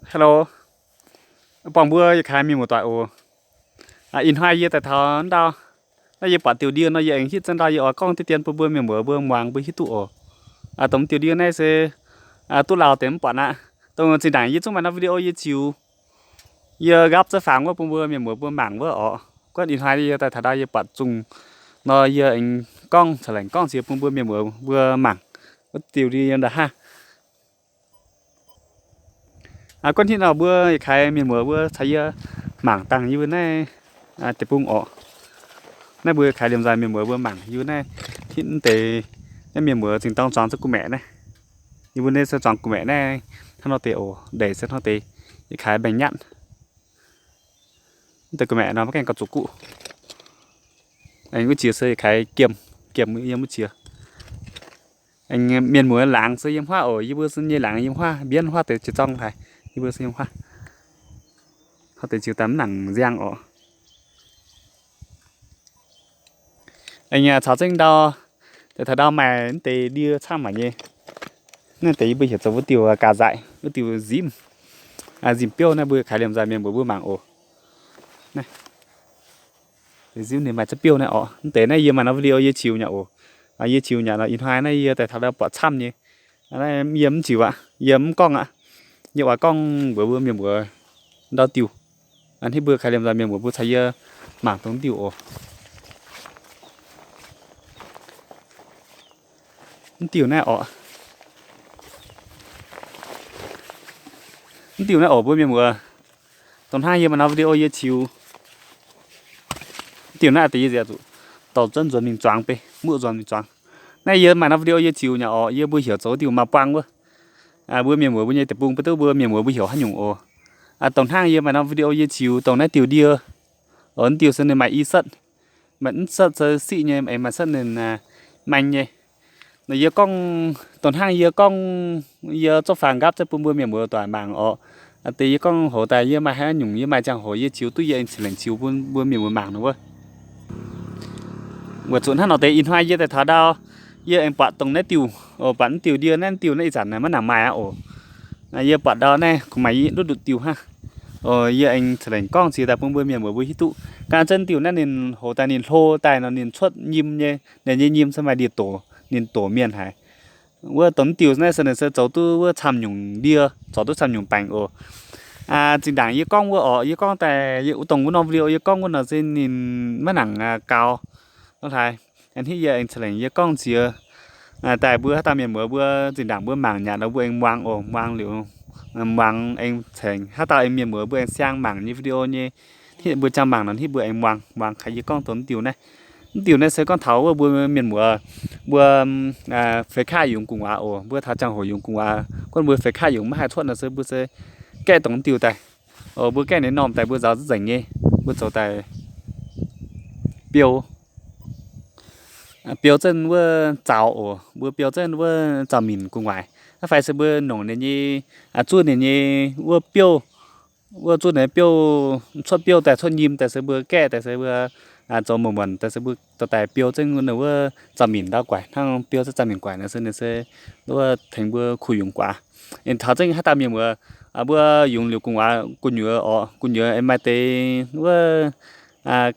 Hello, buangh mbuo yietc kaaix mienh muoz-doic oc. Ih hnoi yie daaih taux ndau, naaiv yie buatc diuh ndie nor, yie aengx hitv zengv ndau yie oix gorngv deix dien bun mbuo mienh muoz mbuo muangx mbuo hiuv duqv oc. Dongh diuh ndie naaiv se duqv lauh deix mv buatc aqv. Dongh zinh ndaangc yie zungv maaih norm video yie ziux, yie nqaapv za'fangx wuov bun mbuo mienh muoz mbuo mangc wuov oc. Guonv ih hnoi yie daaih taux ndau yie buatc zungh nor, yie aengx gorngv ca'laengc gorngv ziex bun mbuo mienh muoz mbuo mangc wuov diuh ndie yiem nda'haav. Guonv hitv nor mbuo yietc kaaix mienh muoz mbuo caux yie mangc dangh yie mbuo naaiv deic-bung oc. Naaiv mbuo yietc kaaix liemh nzaih mienh muoz mbuo mangc yie mbuo naaiv hitv deix, naaiv mienh muoz zinh dorng zuangx za'gux maeqc naaiv. Yie mbuo naaiv se zuangx gux maeqc naaiv, hnangv nor deix oc, ndeic se hnangv nor deix, yietc kaaix mbaengx-nyatv. Mv deix gux maeqc nor maiv gaengh gauh zuqc guqv. Aengx wuov jiex se yietc kaaix giemh, giemh yiem wuov jiex. Aengx mienh muoz laangz se yiem huaav oc, yie mbuo se nyei laangz yiem huaav, mbienv huaav deix jiex zorng haic, yie mbuo se yiem huaav. Hnangv deix ziux daaih mv nangc nziang oc. Aengx caux zengv ndau, deix taux ndau maaih mv deix ndie camv haic nyei. Naaiv deix yie mbuo heuc zoux wuov diuh ga'nzaic, wuov diuh nzimv, nzimv biouv naaiv mbuo kaaix liemh nzaih mienh mbuo mbuo mangc oc. Deix nzimv ninh maaih za'biouv naaiv oc. Mv deix naaiv yie maaih norm video yie ziux nyei oc. Yie ziux nyei nor ih hnoi naaiv yie daaih taux ndau buatc camv nyei. Yie mv ziux aqv, yie mv gorngv aqv. Yie oix gorngv mbuox mbuo mienh muoz ndau diuh. Hnangv mbuo kaaix liemh nzaih mienh muoz mbuo caux yie mangc dongh diuh oc. Mv diuh naaiv oc. Mv diuh naaiv oc mbuo mienh muoz. Dongh hnangv yie maaih norm video yie ziux. Mv diuh naaiv deix yie ziux zuqc dorh zunv nzuonx mingh zuangx beiv, muoqv nzuonx mingh zuangx. Naaiv yie maaih norm video yie ziux nyei oc, yie mbuo heuc zoux diuh maa buang wuov. Mbuo mienh muoz mbuo nyei deic-bung beiv duqv mbuo mienh muoz mbuo heuc haaix nyungc oc. Dongh hnangv yie maaih norm video yie ziux dongh naaiv diuh ndie. Oc, diuh se ninh maaih i setv, maaih mv setv se siqv nyei, aengx maaih setv ninh maeng nyei. Nor yie gorngv, dongh hnangv yie gorngv, yie zorqv faang nqaapv za'gux bun mbuo mienh muoz doic mangc oc. Deix yie gorngv hoz daaih yie maaih haaix nyungc yie maaih ziangh hoc yie ziux duqv yie aengx cingx laengc ziux bun mbuo mienh muoz mangc nor wuov. Weic zuqc hnangv nor deix ih hnoi yie daaih taux ndau, yie aengx buatc dongh naaiv diuh, oc, buatc mv diuh ndie naaiv, mv diuh naaiv ih zanc naaiv maiv nangc maaih aqv oc. Yie buatc ndau naaiv kungx maaih i nduqv nduqc diuh hnangv. Oc, yie aengx cingx laengc gorngv ziex daaih bun mbuo mienh muoz mbuo hiuv duqv. Ganh zunv diuh naaiv ninh hoz daaih ninh hlo daaih nor ninh cuotv nyim nyei, ninh nyei nyim se maaih ndie doc, ninh doc mienh haic. Wuov dongh diuh naaiv se ninh se zoux duqv wuov camv nyungc ndie, zoux duqv camv nyungc baengc oc. Zinh ndaangc yie gorngv wuov oc, yie gorngv daaih, yie dongh wuov norm video yie gorngv wuov nor se ninh maiv nangc gaux. Nor hlaaix, hnangv yie aengx cingx laengc yie gorngv ziex daaih mbuo haaix dauh mienh muoz mbuo zinh ndaangc mbuo mangc nyanc nor mbuo aengx muangx oc, muangx liuz, muangx aengx cingx haaix dauh aengx mienh muoz mbuo aengx siang mangc nyei video nyei, hitv mbuo ziangh mangc nor hitv mbuo aengx muangx, muangx kaaix yie gorngv dongh diuh naaiv. Mv diuh naaiv se gorngv taux wuov mbuo mienh muoz mbuo feix kaav yungz gu'nguaaz oc, mbuo taux ziangh hoc yungz gu'nguaaz, gorngv mbuo feix kaav yungz maiv haih cuotv nor se mbuo se gaeqv dongh diuh daaih. Oc, mbuo gaeqv ninh normh daaih mbuo nzaaux zengc nyei, mbuo zoux daaih biou, biou zengv wuov zaux oc, mbuo biou zengv wuov zaux minc gu'nguaaic. Naaiv fai se mbuo nongc ninh nyei, zuov ninh nyei wuov biouv, wuov zuov ninh biouv, cuotv biouv daaih cuotv nyim daaih se mbuo gaeqv daaih se mbuo zoux muonc muonc daaih se mbuo dorh daaih biou zengv wuov zaux minc ndau guaaic hnangv, biou zengv zaux minc guaaic nor se ninh se wuov tengx mbuo kuh yungz guaax. Taux zengv haaix dauh mienh muoz, mbuo yungz liuz gu'nguaaz gu'nyuoz oc, gu'nyuoz aengx maaih deix wuov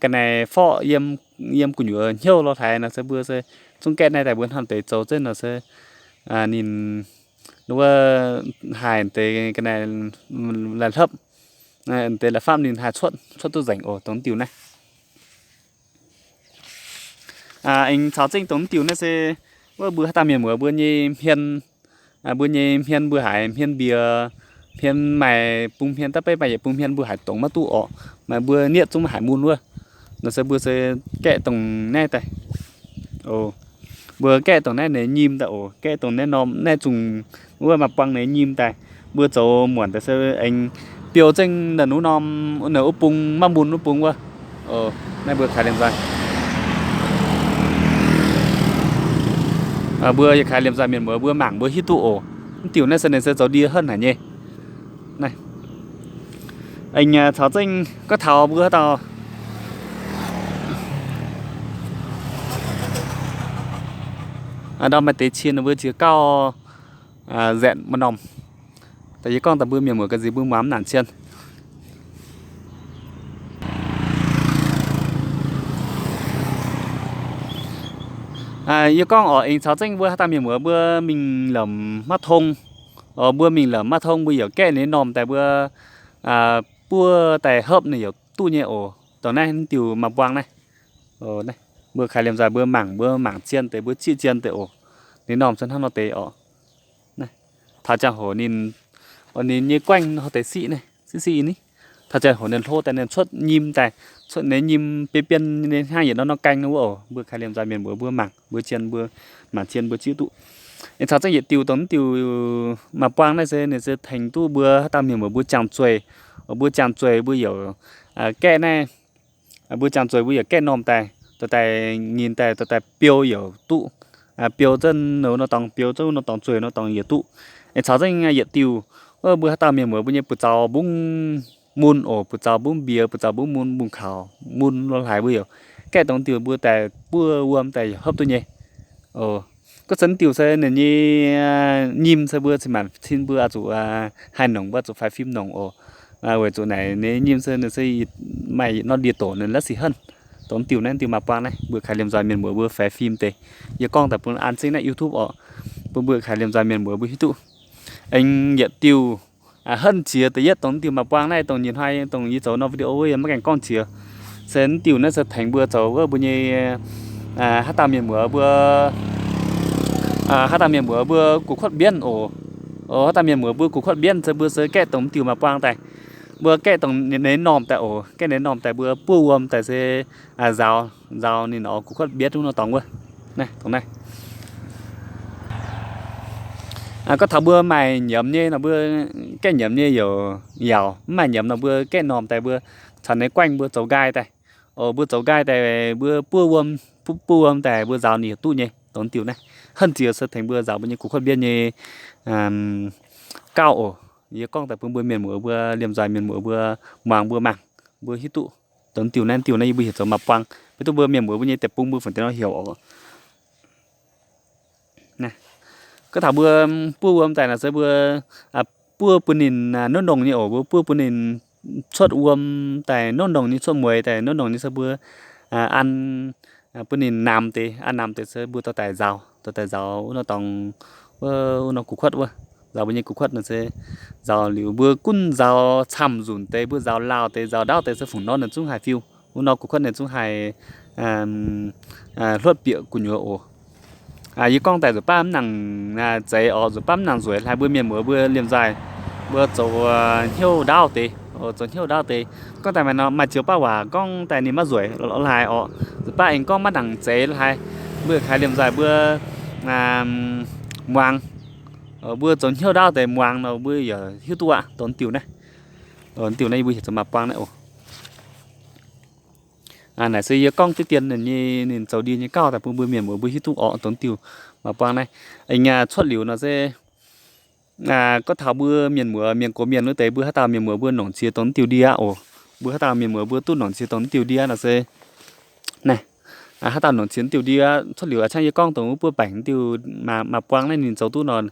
ga'naaiv forqv yiem, yiem gu'nyuoz hnyouv lorh hlaaix nor se mbuo se zungv gaeqv naaiv daaih mbuo hnamv deix zoux zengv nor se ninh wuov haih deix ga'naaiv la'hlopv, deix la'fapv ninh haih cuotv, cuotv duqv nzengc oc, dongh diuh naaiv. Aengx caux zengv dongh diuh naaiv se wuov mbuo haaix dauh mienh muoz mbuo nyei hmien, mbuo nyei hmien mbuo haiz hmien mbiex, hmien maaih bung hmien da'beiv maaih yietc bung hmien mbuo haiz dongz maiv duqv orqc, maaih mbuo nietv zungv maiv haiz mun wuov. Nor se mbuo se gaeqv dongh naaiv daaih. Mbuo gaeqv dongh naaiv nyei nyim daaih oc, gaeqv dongh naaiv norm naaiv zungh wuov maaih buang nyei nyim daaih. Mbuo zoux muonc daaih se aengx biou zengv naaiv norm, naaiv wuov bung maiv mun wuov bung wuov. Naaiv mbuo kaaix liemh nzaaih, mbuo yietc kaaix liemh nzaaih mienh muoz mbuo mangc mbuo hiuv duqv oc. Mv diuh naaiv se ninh se zoux ndie henv haic nyei. Aengx caux zengv gorngv taux mbuo haaix dauh ndau maaih deix cien mbuo ziex gauh nzaenc maaih normh. Daaih yie gorngv daaih mbuo mienh muoz ga'nziex mbuo muangx mv nangc cien. Yie gorngv oc, aengx caux zengv mbuo haaix dauh mienh muoz mbuo mingh lomc maiv tong, mbuo mingh lomc maiv tong mbuo yaac gaeqv ninh norm daaih mbuo buov daaih hopv ninh yaac duqv nyei oc. Dongh naaiv diuh maaih buang naaiv, mbuo kaaix liemh nzoih mbuo mangc, mbuo mangc zien deix, mbuo zieqv zien deix oc. Ninh norm se hnangv nor deix oc. Taux ziangh hoc ninh, ninh nyei guaengv nor deix siqv naaiv, siqv siqv ni. Taux ziangh hoc ninh hlo daaih ninh cuotv nyim daaih, cuotv ninh nyim biei biei nyei hnangv yietc norm norm gaeng wuov oc. Mbuo kaaix liemh nzoih mienh mbuo mbuo mangc, mbuo zien mbuo mangc zien mbuo zieqv duqv. Aengx caux zengv yietc diuh dongh diuh maaih buang naaiv se ninh se tengx duqv mbuo haaix dauh mienh mbuo mbuo jangx zueih, mbuo jangx zueih mbuo yaac gaeqv naaiv, mbuo jangx zueih mbuo yaac gaeqv norm daaih, dorh daaih nyinh daaih, dorh daaih biou yaac duqv. Biou zengv wuov norm dorngx, biou zengv wuov norm dorngx zueih norm dorngx yaac duqv. Aengx caux zengv yietc diuh, mbuo haaix dauh mienh muoz mbuo nyei buoz-zaux mbungv mun oc, buoz-zaux mbungv mbiex, buoz-zaux mbungv mun, mbungv kaux mun lo hlaaix mbuo yaac gaeqv dongh diuh mbuo daaih buov wuom daaih yaac hopv duqv nyei. Gorngv se diuh se ninh nyei nyim se mbuo cin maanc cin mbuo oix zuqc haih nongc, mbuo oix zuqc faix fim nongc oc. Weic zuqc naaic ninh nyim se ninh se maaih norm ndie-doqc ninh la'sic henv. Dongh diuh naaiv diuh maaih buang naaiv mbuo kaaix liemh nzoih mienh muoz mbuo faix fim deix. Yie gorngv daaih bun an zengv naaiv YouTube oc, bun mbuo kaaix liemh nzoih mienh muoz mbuo hiuv duqv. Aengx yietc diuh henv jiex da'yietv dongh diuh maaih buang naaiv dongh nyei hnoi dongh yie zoux norm video wuov yie maiv gaengh gorngv jiex. Se diuh naaiv se tengx mbuo zoux wuov mbuo nyei haaix dauh mienh muoz mbuo, haaix dauh mienh muoz mbuo gu'kuotv mbienv oc. Haaix dauh mienh muoz mbuo gu'kuotv mbienv se mbuo se gaeqv dongh diuh maaih buang daaih, mbuo gaeqv dongh ninh normh daaih oc, gaeqv ninh normh daaih mbuo buov wuom daaih se nzaaux, nzaaux ninh norm gu'kuotv mbienv wuov norm dorngx wuov. Naaiv dongh naaiv gorngv taux mbuo maaih nyiemz nyei nor, mbuo gaeqv nyiemz nyei yaac yaauc, mv maaih nyiemz nor mbuo gaeqv normh daaih mbuo caux ninh guaengv mbuo zoux nqaai daaih. Mbuo zoux nqaai daaih mbuo buov wuom, buov wuom daaih mbuo nzaaux ninh yaac duqv nyei. Dongh diuh naaiv henv jiex se tengx mbuo nzaaux mbuo nyei gu'kuotv mbienv nyei gauh oc. Yie gorngv daaih bun mbuo mienh muoz mbuo liemh nzoih mienh muoz mbuo muangx mbuo mangc, mbuo hiuv duqv dongh diuh naaiv, diuh naaiv yie mbuo heuc zoux maaih buang, beiv duqv mbuo mienh muoz mbuo nyei deic-bung mbuo fungc deix nor heuc oc. Gorngv taux mbuo buov wuom daaih nor se mbuo buov bun ninh nongv nongh nyei oc, mbuo buov bun ninh cuotv wuom daaih nongv nongh nyei, cuotv mueix daaih nongv nongh nyei se mbuo an bun ninh namx deix, an namx deix se mbuo dorh daaih nzaaux, dorh daaih nzaaux wuov norm dorngx, wuov norm gu'kuotv wuov, nzaaux mbuo nyei gu'kuotv nor se nzaaux liuz mbuo gunv nzaaux camv nzunc deix, mbuo nzaaux laauh deix, nzaaux ndaauv deix se fungc nor ninh zungv haih fiu, wuov norm gu'kuotv ninh zungv haih hluotv bieqc gu'nyuoz oc. Yie gorngv daaih nzuqc baav mv nangc zeix oc, nzuqc baav mv nangc nzueic hlaax mbuo mienh muoz mbuo liemh nzaih mbuo zoux hnyouv ndaauv deix, zoux hnyouv ndaauv deix. Gorngv daaih maaih nor maaih zioux baav waac gorngv daaih ninh maiv nzueic hlaax oc, nzuqc baav aengx gorngv maiv nangc zeix hlaax, mbuo kaaix liemh nzaih mbuo muangx, mbuo zoux hnyouv ndaauv deix muangx nor mbuo yaac hiuv duqv aqv. Dongh diuh naaiv, diuh naaiv yie mbuo heuc zoux maaih buang naaiv oc. Naaic se yie gorngv diqv dien ninh nyei, ninh zoux ndie nyei gauh daaih bun mbuo mienh muoz mbuo hiuv duqv orqc. Dongh diuh maaih buang naaiv, aengx cuotv liuz nor se gorngv taux mbuo mienh muoz, mienh gox mienh wuov deix, mbuo haaix dauh mienh muoz mbuo nongc jiex dongh diuh ndie oc. Mbuo haaix dauh mienh muoz mbuo duqv nongc jiex dongh diuh ndie nor se, naaiv, haaix dauh nongc jiex diuh ndie, cuotv liuz a'ciangv yie gorngv dongh wuov buov baengc diuh maaih buang naaiv ninh zoux duqv nor,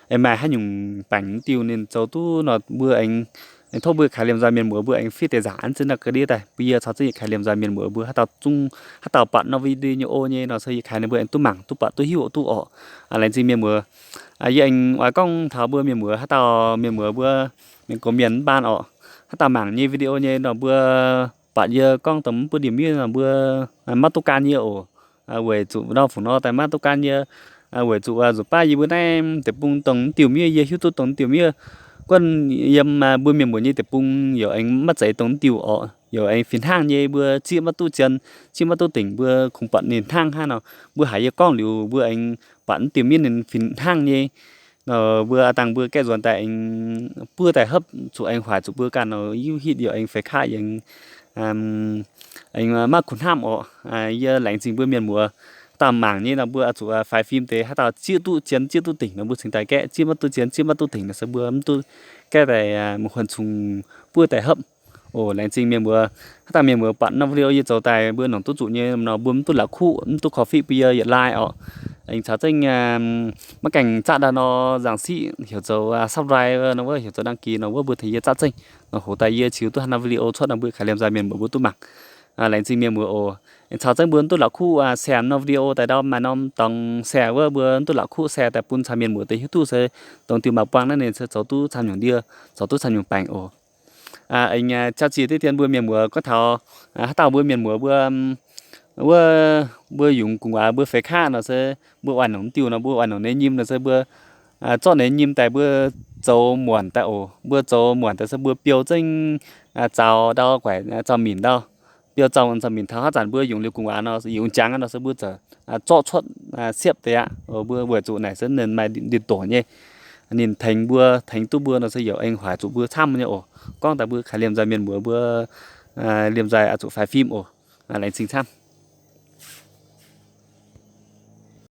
aengx maaih haaix nyungc baengc diuh ninh zoux duqv nor, mbuo aengx tov mbuo kaaix liemh nzoih mienh muoz mbuo aengx fiev deix nzaangc an zengv nor ga'ndiev daaih bun yie caux zengv yietc kaaix liemh nzoih mienh muoz mbuo haaix dauh zungv, haaix dauh buatc nor video nyei o nyei nor se yietc kaaix ninh mbuo aengx duqv mangc duqv buatc duqv hiuv duqv orqc. Laengz zingh mienh muoz. Yie aengx oix gorngv taux mbuo mienh muoz, haaix dauh mienh muoz mbuo, mienh gox mienh mv baan orqc, haaix dauh mangc nyei video nyei nor mbuo buatc yie gorngv dongh mv buov ndie-miev nor mbuo maiv duqv gan yie oc. Weic zuqc nor fungc nor daaih maiv duqv gan yie, weic zuqc nzuqc baav yie mbuo naaiv deic-bung dongh mv diuh miev yie hiuv duqv dongh mv diuh miev. Guonv yiem mbuo mienh muoz nyei deic-bung yaac aengx maiv zeiz dongh mv diuh orqc, yaac aengx fih hnangv nyei, mbuo zieqv maiv duqv zien, zieqv maiv duqv dingc, mbuo kungx buatc ninh hnangv hnangv nor. Mbuo haiz yie gorngv liuz mbuo aengx buatc mv diuh miev ninh fih hnangv nyei. Mbuo dangh mbuo gaeqv nzuonx daaih aengx buov daaih hopv zuqc aengx hoic zuqc mbuo ganh nor, hiuv hitv yaac aengx feix kaqv aengx, aengx maiv kuh hnamv orqc. Yie laengz zingh mbuo mienh muoz, dauh mangc nyei nor mbuo zuqc faix fim deix, haaix dauh zieqv duqv zien zieqv duqv dingc nor mbuo cingx daaih gaeqv, zieqv maiv duqv zien zieqv maiv duqv dingc nor se mbuo mv duqv gaeqv daaih, mv huon cungx buov daaih hopv. Laengz zingh mienh muoz, haaix dauh mienh muoz buatc norm video yie zoux daaih mbuo nongc duqv zuqc nyei nor mbuo mv duqv la'kuqv mv duqv korv-fiqv bun yie yietc like orqc. Aengx caux zengv maiv gaengh zatv daaih nor, nzangc siqv heuc zoux subscribe nor wuov, heuc zoux đăng ký nor wuov, mbuo tengx yie zatv zengv nor, hoc daaih yie ziux duqv haaix norm video cuotv nor, mbuo kaaix liemh nzaaih mienh muoz mbuo duqv mangc. Laengz zingh mienh muoz oc. Aengx caux zengv mbuo duqv la'kuqv share norm video daaih ndau, maaih norm dorngx share wuov, mbuo duqv la'kuqv share daaih bun caux mienh muoz deix hiuv duqv se dongh diuh maaih buangh naaiv ninh se zoux duqv camv nyungc ndie, zoux duqv camv nyungc baengc oc. Aengx jauv ziex deix dien mbuo mienh muoz gorngv taux haaix dauh mbuo mienh muoz mbuo wuov, mbuo yungz gu'nguaaz mbuo feix kaqv nor se mbuo oix nongc mv diuh nor, mbuo oix nongc ninh nyim nor se mbuo zorqv ninh nyim daaih mbuo zoux muonc daaih oc. Mbuo zoux muonc daaih se mbuo biou zengv zaux ndau guaix zaux minc ndau. Biou zaux, zaux minc taux haaix zanc mbuo yungz liuz gu'nguaaz nor, yungz jangx nor se mbuo zorqv cuotv siepv deix aqv. Mbuo weic zuqc naaic se ninh maaih ndie-ndoqc nyei. Ninh tengx mbuo, tengx duqv mbuo nor se yaac aengx hoic zuqc mbuo camv nyei oc. Gorngv daaih mbuo kaaix liemh nzaaih mienh muoz mbuo liemh nzaaih oix zuqc faix fim oc. Laengz zingh camv.